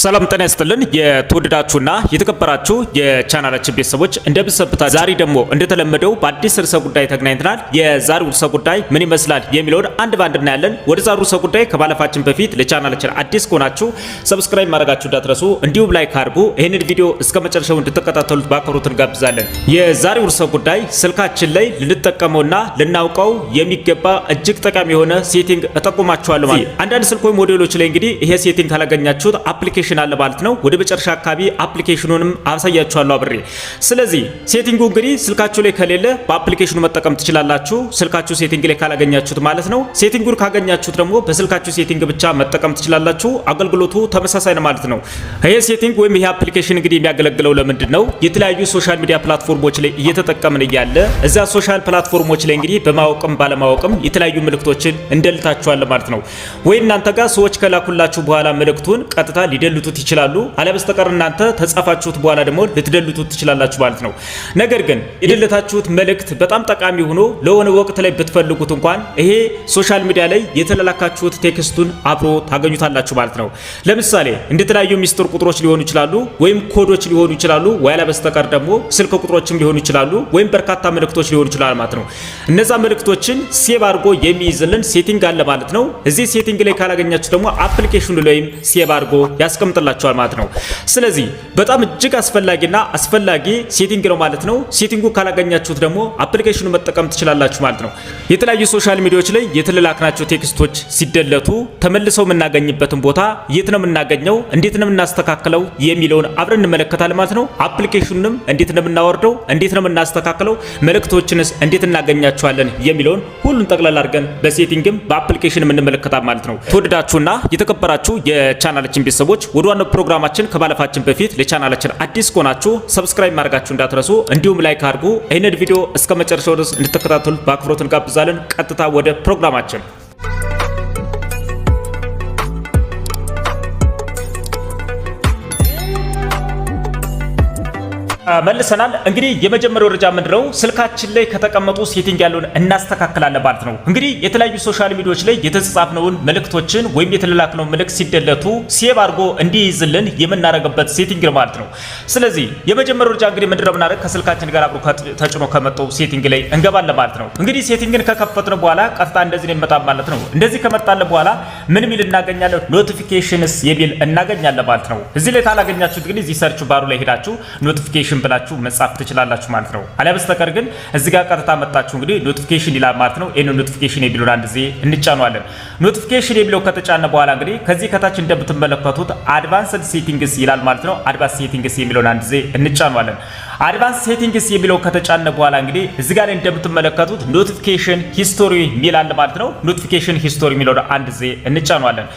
ሰላም ጤና ይስጥልን። የተወደዳችሁና የተከበራችሁ የቻናላችን ቤተሰቦች፣ እንደምን ሰነበታችሁ? ዛሬ ደግሞ እንደተለመደው በአዲስ ርዕሰ ጉዳይ ተገናኝተናል። የዛሬው ርዕሰ ጉዳይ ምን ይመስላል የሚለውን አንድ ባንድ እናያለን። ወደ ዛሬው ርዕሰ ጉዳይ ከማለፋችን በፊት ለቻናላችን አዲስ ከሆናችሁ subscribe ማድረጋችሁ እንዳትረሱ፣ እንዲሁም like አድርጉ። ይህንን ቪዲዮ እስከ መጨረሻው እንድትከታተሉት በአክብሮት እንጋብዛለን። የዛሬው ርዕሰ ጉዳይ ስልካችን ላይ ልንጠቀመውና ልናውቀው የሚገባ እጅግ ጠቃሚ የሆነ setting እጠቁማችኋለሁ። ማለት አንዳንድ ስልክ ወይም ሞዴሎች ላይ እንግዲህ ይሄ setting ካላገኛችሁት application አለ ማለት ነው። ወደ መጨረሻ አካባቢ application ኑንም አሳያችኋለሁ አብሬ። ስለዚህ setting ኡ እንግዲህ ስልካችሁ ላይ ከሌለ በ application ኑ መጠቀም ትችላላችሁ። ስልካችሁ setting ላይ ካላገኛችሁት ማለት ነው። Setting ኡን ካገኛችሁት ደግሞ በስልካችሁ setting ብቻ መጠቀም ትችላላችሁ። አገልግሎቱ ተመሳሳይ ነው ማለት ነው። ይሄ setting ወይም ይሄ application እንግዲህ የሚያገለግለው ለምንድን ነው? የተለያዩ social media platform ኦች ላይ እየተጠቀምን እያለ እዚያ social platform ኦች ላይ እንግዲህ በማወቅም ባለማወቅም የተለያዩ መልእክቶችን እንደልታችኋለን ማለት ነው። ወይ እናንተ ጋር ሰዎች ከላኩላችሁ በኋላ መልእክቱን ቀጥታ ሊደልቱት ይችላሉ። አለበስተቀር እናንተ ከጻፋችሁት በኋላ ደግሞ ልትደልቱት ትችላላችሁ ማለት ነው። ነገር ግን የደለታችሁት መልእክት በጣም ጠቃሚ ሆኖ ለሆነ ወቅት ላይ ብትፈልጉት እንኳን ይሄ social media ላይ የተላላካችሁት text ኡን አብሮ ታገኙታላችሁ ማለት ነው። ለምሳሌ እንደተለያዩ ሚስጥር ቁጥሮች ሊሆኑ ይችላሉ፣ ወይም ኮዶች ሊሆኑ ይችላሉ፣ ወይ አለበስተቀር ደግሞ ስልክ ቁጥሮችም ሊሆኑ ይችላሉ፣ ወይም በርካታ መልእክቶች ሊሆኑ ይችላል ማለት ነው። እነዛ መልእክቶችን save አድርጎ የሚይዝልን setting አለ ማለት ነው። እዚህ setting ላይ ካላገኛችሁ ደግሞ application ኑ ላይም save አድርጎ ያስቀምጥላችኋል ማለት ነው። ስለዚህ በጣም እጅግ አስፈላጊና አስፈላጊ setting ነው ማለት ነው። Setting ኡ ካላገኛችሁት ደግሞ application ኑ መጠቀም ትችላላችሁ ማለት ነው። የተለያዩ social media ዎች ላይ የተላላክናቸው text ኦች ሲደለቱ ተመልሰው የምናገኝበትን ቦታ የት ነው የምናገኘው፣ እንዴት ነው የምናስተካክለው የሚለውን አብረን እንመለከታለን ማለት ነው። Application ኑንም እንዴት ነው የምናወርደው፣ እንዴት ነው የምናስተካክለው፣ መልእክቶችንስ እንዴት እናገኛቸዋለን የሚለውን ሁሉን ጠቅላላ አድርገን በ setting ም በ application እንመለከታለን ማለት ነው። ተወደዳችሁና የተከበራችሁ የቻናላችን ቤተሰቦች፣ ወደ ዋናው ፕሮግራማችን ከማለፋችን በፊት ለቻናላችን አዲስ ከሆናችሁ subscribe ማድረጋችሁ እንዳትረሱ፣ እንዲሁም like አድርጉ። ይህንን ቪዲዮ እስከ መጨረሻው ድረስ እንድትከታተሉት በአክብሮት እንጋብዛለን። ቀጥታ ወደ ፕሮግራማችን። መልሰናል። እንግዲህ የመጀመሪያው ደረጃ ምንድነው? ስልካችን ላይ ከተቀመጡ setting ያለውን እናስተካክላለን ማለት ነው። እንግዲህ የተለያዩ social media ዎች ላይ የተጻጻፍነውን መልእክቶችን ወይም የተላላክነውን መልእክት ሲደለቱ save አድርጎ እንዲይዝልን የምናደርግበት setting ነው ማለት ነው። ስለዚህ የመጀመሪያው ደረጃ እንግዲህ ምንድነው የምናደርግ? ከስልካችን ጋር አብሮ ተጭኖ ከመጣው setting ላይ እንገባለን ማለት ነው። እንግዲህ setting ን ከከፈትነው በኋላ ቀጥታ እንደዚህ ነው የሚመጣ ማለት ነው። እንደዚህ ከመጣልን በኋላ ምን የሚል እናገኛለን? Notifications የሚል እናገኛለን ማለት ነው። እዚህ ላይ ካላገኛችሁት እንግዲህ እዚህ search bar ኡ ላይ ሄዳችሁ notification ብላችሁ መጻፍ ትችላላችሁ ማለት ነው። አሊያ በስተቀር ግን እዚህ ጋር ቀጥታ መጣችሁ እንግዲህ notification ይላል ማለት ነው። ይሄን notification የሚለውን አንድ ጊዜ እንጫነዋለን። Notification የሚለው ከተጫነ በኋላ እንግዲህ ከዚህ ከታች እንደምትመለከቱት advanced settings ይላል ማለት ነው። Advanced settings የሚለውን አንድ ጊዜ እንጫነዋለን። Advanced settings የሚለው ከተጫነ በኋላ እንግዲህ እዚህ ጋር እንደምትመለከቱት notification history የሚል አለ ማለት ነው። Notification history የሚለውን አንድ ጊዜ እንጫነዋለን።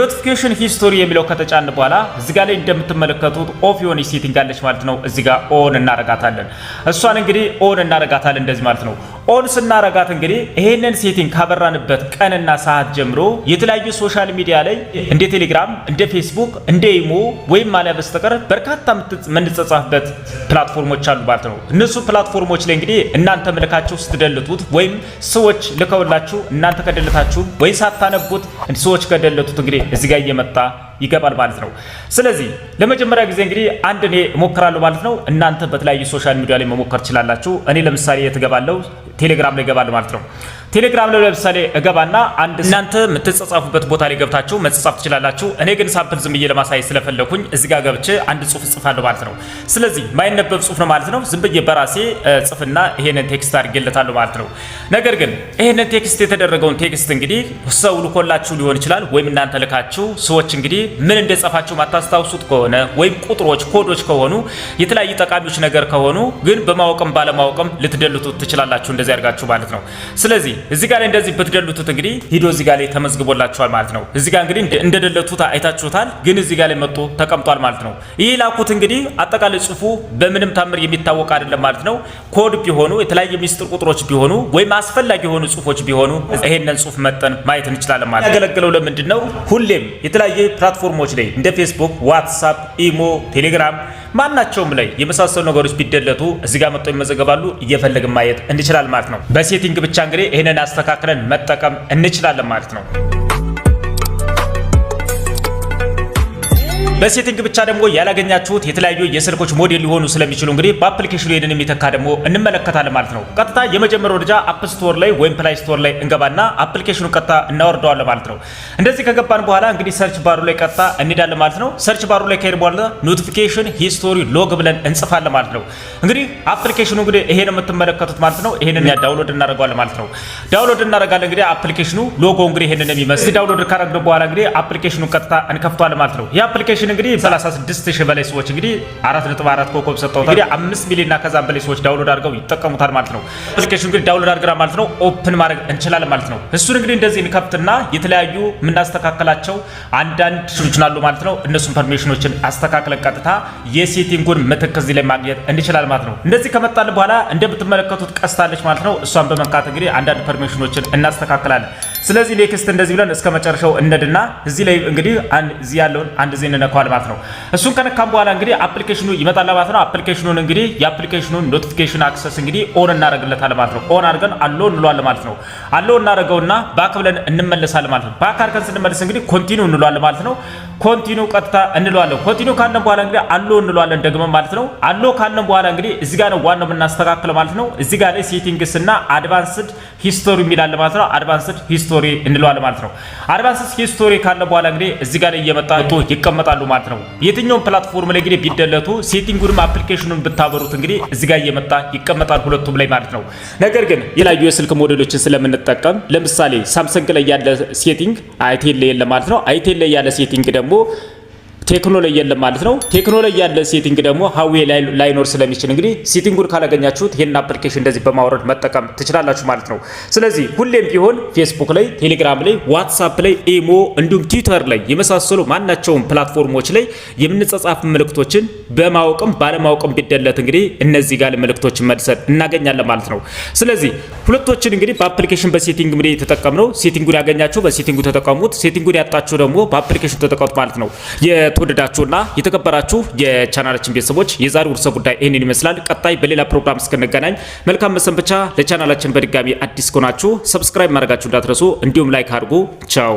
Notification history የሚለው ከተጫነ በኋላ እዚህ ጋር ላይ እንደምትመለከቱት off የሆነ setting አለች ማለት ነው። እዚህ ጋር on እናረጋታለን። እሷን እንግዲህ on እናረጋታለን እንደዚህ ማለት ነው። On ስናረጋት እንግዲህ ይሄንን setting ካበራንበት ቀንና ሰዓት ጀምሮ የተለያዩ social media ላይ እንደ ቴሌግራም፣ እንደ ፌስቡክ፣ እንደ ኢሞ ወይም ማለያ በስተቀር በርካታ የምንጻጻፍበት platform ኦች አሉ ማለት ነው። እነሱ platform ኦች ላይ እንግዲህ እናንተ ልካችሁ ስትደልቱት ወይም ሰዎች ልከውላችሁ እናንተ ከደለታችሁ ወይ ሳታነቡት ሰዎች ከደለቱት እንግዲህ እዚህ ጋር እየመጣ ይገባል ማለት ነው። ስለዚህ ለመጀመሪያ ጊዜ እንግዲህ አንድ እኔ እሞክራለሁ ማለት ነው። እናንተ በተለያዩ social media ላይ መሞከር ትችላላችሁ። እኔ ለምሳሌ የት እገባለሁ? ቴሌግራም ላይ እገባለሁ ማለት ነው። ቴሌግራም ላይ ለምሳሌ እገባና አንድ እናንተ የምትጻጻፉበት ቦታ ላይ ገብታችሁ መጻጻፍ ትችላላችሁ። እኔ ግን sample ዝም ብዬ ለማሳየት ስለፈለኩኝ እዚህ ጋር ገብቼ አንድ ጽሁፍ እጽፋለሁ ማለት ነው። ስለዚህ ማይነበብ ጽሁፍ ነው ማለት ነው። ዝም ብዬ በራሴ ጽፍና ይሄንን text አድርጌለታለሁ ማለት ነው። ነገር ግን ይሄንን text የተደረገውን text እንግዲህ ሰው ልኮላችሁ ሊሆን ይችላል፣ ወይም እናንተ ልካችሁ ሰዎች እንግዲህ ምን እንደጻፋችሁ ማታስታውሱት ከሆነ ወይም ቁጥሮች፣ ኮዶች ከሆኑ፣ የተለያዩ ጠቃሚዎች ነገር ከሆኑ ግን በማወቅም ባለማወቅም ልትደልቱት ትችላላችሁ እንደዚህ አድርጋችሁ ማለት ነው። ስለዚህ እዚህ ጋር ላይ እንደዚህ ብትደልቱት እንግዲህ ሂዶ እዚህ ጋር ላይ ተመዝግቦላችኋል ማለት ነው። እዚህ ጋር እንግዲህ እንደደለቱት አይታችሁታል፣ ግን እዚህ ጋር ላይ መጥቶ ተቀምጧል ማለት ነው። ይህ ላኩት እንግዲህ አጠቃላይ ጽሁፉ በምንም ታምር የሚታወቅ አይደለም ማለት ነው። ኮድ ቢሆኑ፣ የተለያዩ ሚስጥር ቁጥሮች ቢሆኑ ወይም አስፈላጊ የሆኑ ጽሁፎች ቢሆኑ ይሄንን ጽሁፍ መጠን ማየት እንችላለን ማለት ነው። ያገለግለው ለምንድን ነው? ሁሌም የተለያየ platform ኦች ላይ እንደ ፌስቡክ፣ ዋትሳፕ፣ ኢሞ፣ ቴሌግራም ማናቸውም ላይ የመሳሰሉ ነገሮች ቢደለቱ እዚህ ጋር መጥተው ይመዘገባሉ። እየፈለግን ማየት እንችላለን ማለት ነው። በ setting ብቻ እንግዲህ ይሄንን አስተካክለን መጠቀም እንችላለን ማለት ነው። በ setting ብቻ ደግሞ ያላገኛችሁት የተለያዩ የስልኮች ሞዴል ሊሆኑ ስለሚችሉ እንግዲህ በ application ኑ ይሄንን የሚተካ ደግሞ እንመለከታለን ማለት ነው። ቀጥታ የመጀመሪያው ደረጃ App Store ላይ ወይም Play Store ላይ እንገባና application ኑ ቀጥታ እናወርደዋለን ማለት ነው። እንደዚህ ከገባን በኋላ እንግዲህ search bar ኡ ላይ ቀጥታ እንሄዳለን ማለት ነው። Search bar ኡ ላይ ከሄድን በኋላ notification history log ብለን እንጽፋለን ማለት ነው። እንግዲህ application ኑ እንግዲህ ይሄ ነው የምትመለከቱት ማለት ነው። ይሄንን download እናደርገዋለን ማለት ነው። Download እናደርጋለን። እንግዲህ application ኑ logo እንግዲህ ይሄንን የሚመስል download ካደረግነው በኋላ እንግዲህ application ኑን ቀጥታ እንከፍተዋለን ማለት ነው። ይህ application እንግዲህ 36,000 በላይ ሰዎች እንግዲህ 4.4 ኮከብ ሰጥተውታል። እንግዲህ 5 ሚሊዮን እና ከዛም በላይ ሰዎች download አድርገው ይጠቀሙታል ማለት ነው። Application እንግዲህ download አድርገናል ማለት ነው። Open ማድረግ እንችላለን ማለት ነው። እሱን እንግዲህ እንደዚህ እንከፍትና የተለያዩ የምናስተካከላቸው አንዳንድ ሽኖች አሉ ማለት ነው። እነሱን permission ኖችን አስተካክለን ቀጥታ የ setting ኡን ምትክ እዚህ ላይ ማግኘት እንችላለን ማለት ነው። እንደዚህ ከመጣልን በኋላ እንደምትመለከቱት ቀስት አለች ማለት ነው። እሷን በመንካት እንግዲህ አንዳንድ permission ኖችን እናስተካክላለን። ስለዚህ next እንደዚህ ብለን እስከ መጨረሻው እንሄድና እዚህ ላይ እንግዲህ እዚህ ያለውን አንድ ጊዜ እንነካዋለን ማለት ነው። እሱን ከነካም በኋላ እንግዲህ application ኑ ይመጣል ማለት ነው። Application ኑን እንግዲህ የ application ኑን notification access እንግዲህ on እናደርግለታለን ማለት ነው። On አድርገን allow እንለዋለን ማለት ነው። Allow እናደርገውና back ብለን እንመለሳለን ማለት ነው። Back አድርገን ስንመለስ እንግዲህ continue እንለዋለን ማለት ነው። Continue ቀጥታ እንለዋለን። Continue ካልን በኋላ እንግዲህ allow እንለዋለን ደግሞ ማለት ነው። Allow ካልን በኋላ እንግዲህ እዚህ ጋር ነው ዋናው የምናስተካክለው ማለት ነው። እዚህ ጋር ላይ settings እና advanced history የሚል አለ ማለት ነው። Advanced history እንለዋለን ማለት ነው። Advanced history ካለ በኋላ እንግዲህ እዚህ ጋር ላይ እየመጣ ይቀመጣሉ ማለት ነው። የትኛውም platform ላይ እንግዲህ ቢደለቱ setting ኡንም application ኑን ብታበሩት እንግዲህ እዚህ ጋር እየመጣ ይቀመጣል ሁለቱም ላይ ማለት ነው። ነገር ግን የተለያዩ የስልክ ሞዴሎችን ስለምንጠቀም ለምሳሌ ሳምሰንግ ላይ ያለ setting አይቴል ላይ የለም ማለት ነው። አይቴል ላይ ያለ setting ደግሞ ቴክኖ ላይ የለም ማለት ነው። ቴክኖ ላይ ያለ setting ደግሞ ሀዌ ላይ ላይኖር ስለሚችል እንግዲህ setting ኡን ካላገኛችሁት ይሄን application እንደዚህ በማውረድ መጠቀም ትችላላችሁ ማለት ነው። ስለዚህ ሁሌም ቢሆን ፌስቡክ ላይ፣ ቴሌግራም ላይ፣ ዋትሳፕ ላይ፣ ኢሞ እንዲሁም ትዊተር ላይ የመሳሰሉ ማናቸውም platform ኦች ላይ የምንጻጻፍ መልእክቶችን በማወቅም ባለማወቅም ቢደለት እንግዲህ እነዚህ ጋር መልእክቶችን መልሰን እናገኛለን ማለት ነው። ስለዚህ ሁለቶችን እንግዲህ በ application በ setting እንግዲህ የተጠቀምነው setting ኡን ያገኛችሁ በ setting ኡ ተጠቀሙት፣ setting ኡን ያጣችሁ ደግሞ በ application ተጠቀሙት ማለት ነው። የተወደዳችሁና የተከበራችሁ የቻናላችን ቤተሰቦች የዛሬው ርዕሰ ጉዳይ ይህንን ይመስላል። ቀጣይ በሌላ ፕሮግራም እስክንገናኝ መልካም መሰንበቻ። ለቻናላችን በድጋሚ አዲስ ከሆናችሁ subscribe ማድረጋችሁ እንዳትረሱ፣ እንዲሁም like አድርጉ። ቻው።